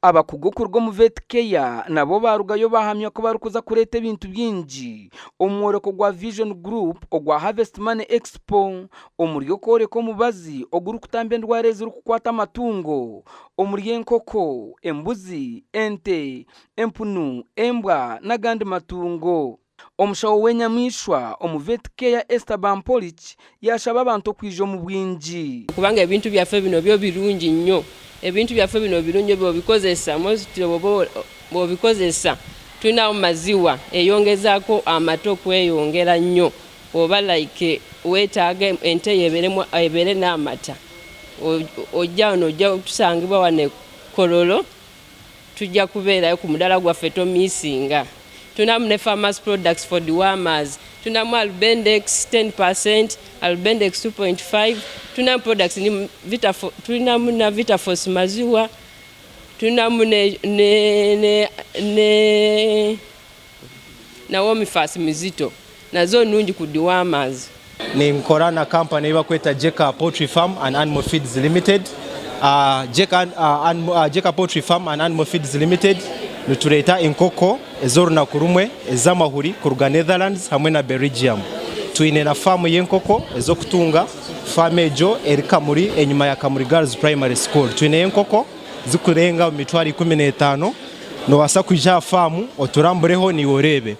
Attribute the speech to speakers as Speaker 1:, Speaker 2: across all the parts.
Speaker 1: Abakugu okuruga omu Vet Care nabo baarugayo baahamya ku barikuza kureeta ebintu bingi omu mworeko gwa Vision Group ogwa Harvest Money Expo omuri okworeka omubazi ogurikutamba endwara ezirikukwata amatungo omuri enkoko, embuzi, ente, empunu, embwa n'agandi matungo. Omushaho w'enyamaishwa omu Vet Care Esther Bampolich yaashaba abantu okwija omu bwingi.
Speaker 2: Kubanga ebintu byaffe bino byo birungi nnyo. Ebintu byaffe bino birungi bwobikozesa mostly bwoba bwobikozesa tulinawo maziwa eyongezaako amata okweyongera nnyo oba like wetaaga ente yo ebeeremu ebeere n'amata ojja wano ojja tusangibwa wano e Kololo. Tujja kubeerayo ku mudaala gwaffe tomiisinga. Tulinamu ne Farmers Products for dewormers, tulinamu Albendex 10 percent, Albendex 2.5, tulinamu products ni Vita, tulinamu na Vitaphos maziwa, tulinamu ne, ne, ne, ne na Womifas mizito nazo nungi ku dewormers.
Speaker 3: Ninkora na kampani ei barikweta Jeka Poultry Farm and Animal Feeds Limited. Jeka, Jeka Poultry Farm and Animal Feeds Limited nitureeta enkoko ez'orunaku rumwe ez'amahuri kuruga Netherlands hamwe na Belgium. Twine na faamu y'enkoko ez'okutunga. Faamu egyo eri Kamuri enyima ya Kamuri Girls Primary School. Twineyo enkoko zikurenga omu mitwaro 15. Noobaasa kwija aha faamu oturambureho naiwe oreebe.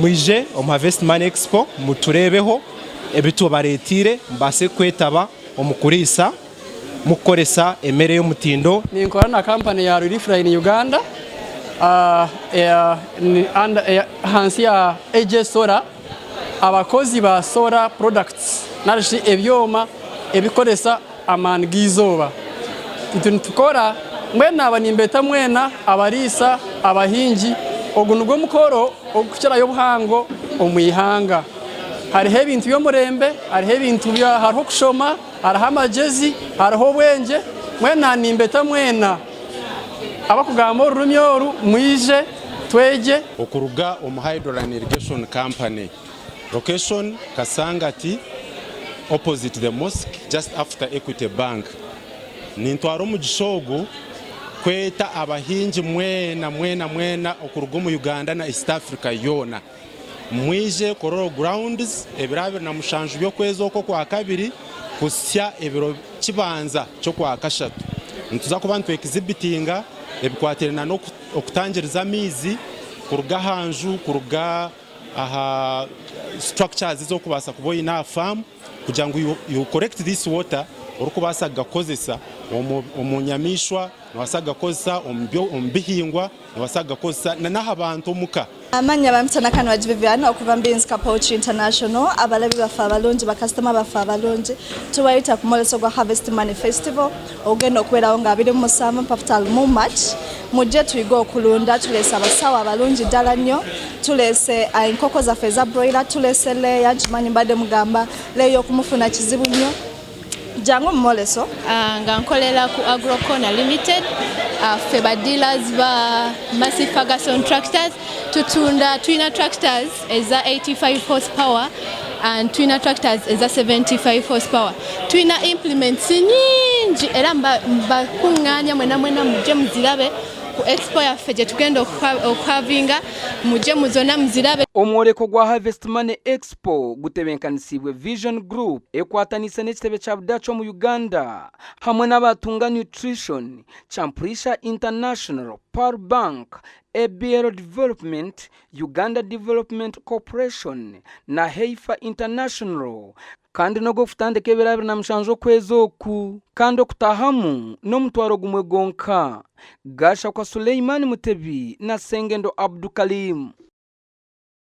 Speaker 3: Mwije omu Harvest Money Expo mutureebeho ebi tubareeteire mubaase kwetaba omu kuriisa mukukoresa emere y'omutindo.
Speaker 4: Ninkora na kampani ya Relief Line Uganda ahansi ya AJ Solar. Abakozi ba solar products narishi ebyoma ebikukoresa amaani g'eizooba. Itwe nitukora, mbwenu naaba nimbeeta mwena abariisa, abahingi, ogu nigwo mukoro ogurikukirayo obuhango omu ihanga. Hariho ebintu by'omurembe, hariho ebintu hariho okushoma, hariho amagyezi, hariho obwengye, mbwenu naaba nimbeeta mwena abarikugamba orurimi oru mwije twegye.
Speaker 5: Okuruga omu Hydroline Irrigation Company. Location, Kasangati, opposite the mosque, just after Equity Bank. Nintwara omugisha ogu kweta abahingi mwena mwena mwena okuruga omu Uganda na East Africa yoona. Mwije Kololo Grounds ebiro 27 by'okwezi oku okwakabiri kuhitsya ebiro kibanza ky'okwakashatu. Nituza kuba nitu exhibitinga ebikwatiraine n'okutangiriza amaizi kuruga aha nju, kuruga aha structures ezi orikubaasa kuba oine aha faamu kugira ngu you collect this water orikubaasa kugakozesa omu nyamaishwa, noobaasa kugakozesa omu bihingwa, noobaasa kugakozesa n'aha bantu omuka.
Speaker 6: Amannya bampita Nakanwagi Vivian okuva mu Beans Poultry International. Abalabi baffe abalungi, bakasitoma baffe abalungi, tubayita ku mwoleso gwa Harvest Money Festival ogugenda okubeerawo nga 27 mpaka mu March. Mujje tuyige okulunda, tuleese abasawo abalungi ddala nnyo, tuleese enkoko zaffe eza broiler, tuleese layer, nkimanyi mbadde mugamba layer okumufuna kizibu nnyo. Jangu mu mwoleso.
Speaker 7: Nga nkolera ku Agrocona Limited, ffe ba dealers ba Massey Ferguson Tractors. Tutunda, tulina tractors eza 85 horsepower and tulina tractors eza 75 horsepower. Tulina implements nyingi era mbakuŋŋaanya mwena mwena mujje muzirabe ku expo yaffe gye tugenda okuhavinga, mujje mu zonna muzirabe.
Speaker 1: Omworeko gwa Harvest Money Expo gutebeekanisiibwe Vision Group ekwataniise n'ekitebe kya Budaaki omu Uganda hamwe n'aba Tunga Nutrition, Champrisha International, Pearl Bank, ABL Development, Uganda Development Corporation na Heifer International kandi n'ogw'okutandika ebiro 27 okwezi oku kandi okutahamu n'omutwaro gumwe gwonka. Gashakwa Suleiman Mutebi na Sengendo Abdukalim.